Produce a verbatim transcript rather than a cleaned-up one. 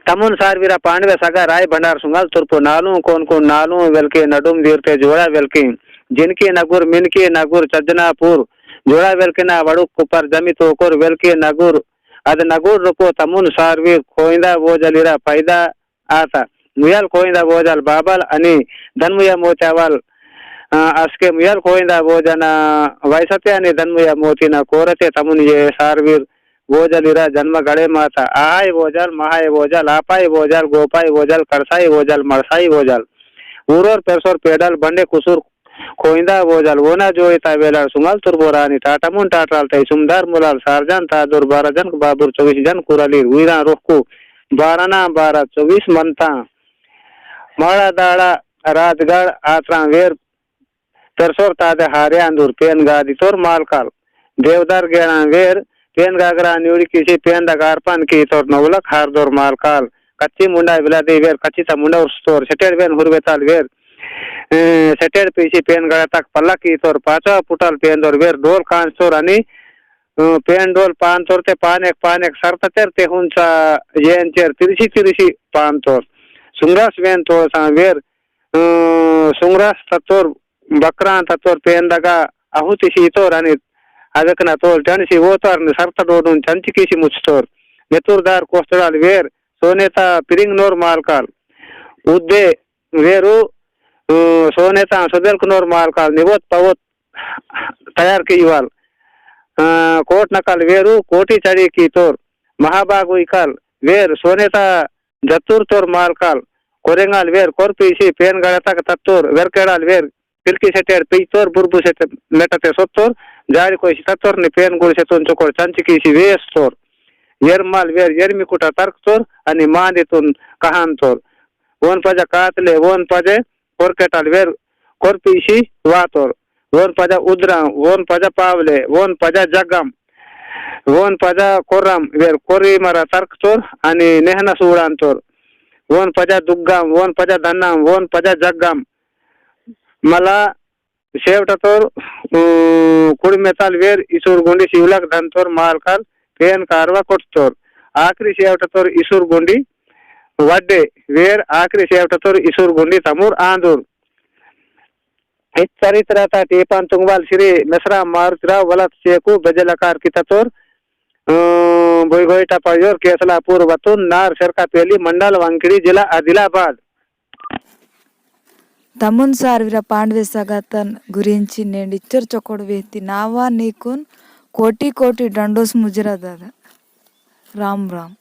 तमुन सारवीरा पांडवे सगा राय भंडार सुंगाल तुर्पो नालू कोन कोन नालू वेलके नडुम दीरते जोड़ा वेलके जिनके नगुर मिनके नगुर चज्जनापुर जोड़ा वेलके ना वड़ुक कुपर जमी तोकोर वेलके नगुर अद नगुर रुपो तमुन सारवीर खोइंदा वोजलिरा पैदा आता। मुयल कोइंदा वोजल बाबल अनि धनमुया मोत्यावल, अ, असके मुयल कोइंदा वोजना वैसते अनि धनमुया मोतिना कोरते तमुन ये सारवीर वोजल इरा जन्म गड़े माता। आहाय वोजल, महाय वोजल, आपाय वोजल, गोपाय वोजल, करसाय वोजल, मरसाय वोजल। ऊरोर पेरसोर पेडल बंडे कुसुर खोइंदा वोजल, ओना जोइता वेलर सुंगल तुरबोरानी टाटमुन टाटराल तै सुमदार मुलाल सारजन तादुर बारजन बाबुर चौबीस जन कुरलीर उइरा रोहकु बारना बारा चौबीस मंता। माड़ा दाड़ा राजगढ़ आत्रा वेर पेरसोर तादे हारे आंदुर पेन गादी तोर मालकाल। देवदार गेड़ा वेर पेन गागरा न्यूड़ी किसी पेन दगार पान की तोर नवलक हार दोर मालकाल। कच्ची मुंडा बिला दे वेर कच्ची ता मुंडा उर्स तोर सेटेड वेन हुरबेताल वेर, ए, सेटेड पीसी पेन गड़ा तक पल्ला की तोर पाचा पुटाल पेन दोर वेर डोल कांच तोर अनि, अ, पेन डोल पान तोर ते पान एक पान एक सरता तेर ते हुंसा येन चेर तिरसी तिरसी पान तोर। सुंगरास वेन तोर सा वेर, अ, सुंगरास तत्तोर बकरान तत्तोर पेन दगा अहुति सी तोर अनि अदकना तोल टन सी वो तोर नि सरता डोडुन चंचिकी सी मुच तोर। नेतुरदार कोस्तडाल वेर सोनेता पिरिंग नोर मालकाल। उद्दे वेरु, अ, सोनेता सोदेल नोर मालकाल निवोत पवोत तयार कियवाल। अ, कोट नकाल वेरु कोटी चढ़ी की तोर। महाबागु इकाल वेर सोनेता जतुर तोर मालकाल। कोरेंगाल वेर कोर पीसी पेन गड़तक तत्तोर वेरकेड़ाल वेर पिलकी सेटेर पीतोर बुरबु सेट मेटते सोत्तोर। जारी कोई सी तत्तोर नि पेन गुड़ सेतुन चोकोर चंचिकी सी वेस तोर। येर माल वेर येर मिकुटा तर्क तोर अनि मांदी तुन कहान तोर। वोन पजा कातले, वोन पजे कोरकेटाल वेर कोरपीसी वातोर। वोन पजा उद्रा, वोन पजा पावले, वोन पजा जगम, वोन पजा कोरम, वेर कोरी मरा तर्क तोर, अनि नेहना सूड़ान तोर। वोन पजा दुग्गाम, वोन पजा धन्नाम, वोन पजा जग्गाम। मला सेवटा तोर, अ, कुड़मेताल वेर इसुर गुंडी सिवलक धन तोर मालकाल पेन कारवा कोट तोर। आखिरी सेवटा तोर इसुर गुंडी वड्डे वेर आखिरी सेवटा तोर इसुर गुंडी तमुर आंदुर। इस चरित्र ता टीपन तुंगवाल श्री मिश्रा मारुतिराव वलत सेकु बेजलकार किततोर, अ, बोईगोईटा पयोर केसलापुर वतुन नार सरकापेली मंडल वंकिड़ी जिला आदिलाबाद। तमुन सारवीरा पांडवे सगातन गुरिंची नेंड इच्चर चोकोड़ वेहती नावा नीकुन कोटी कोटी डंडोस मुजरा दादा। राम राम।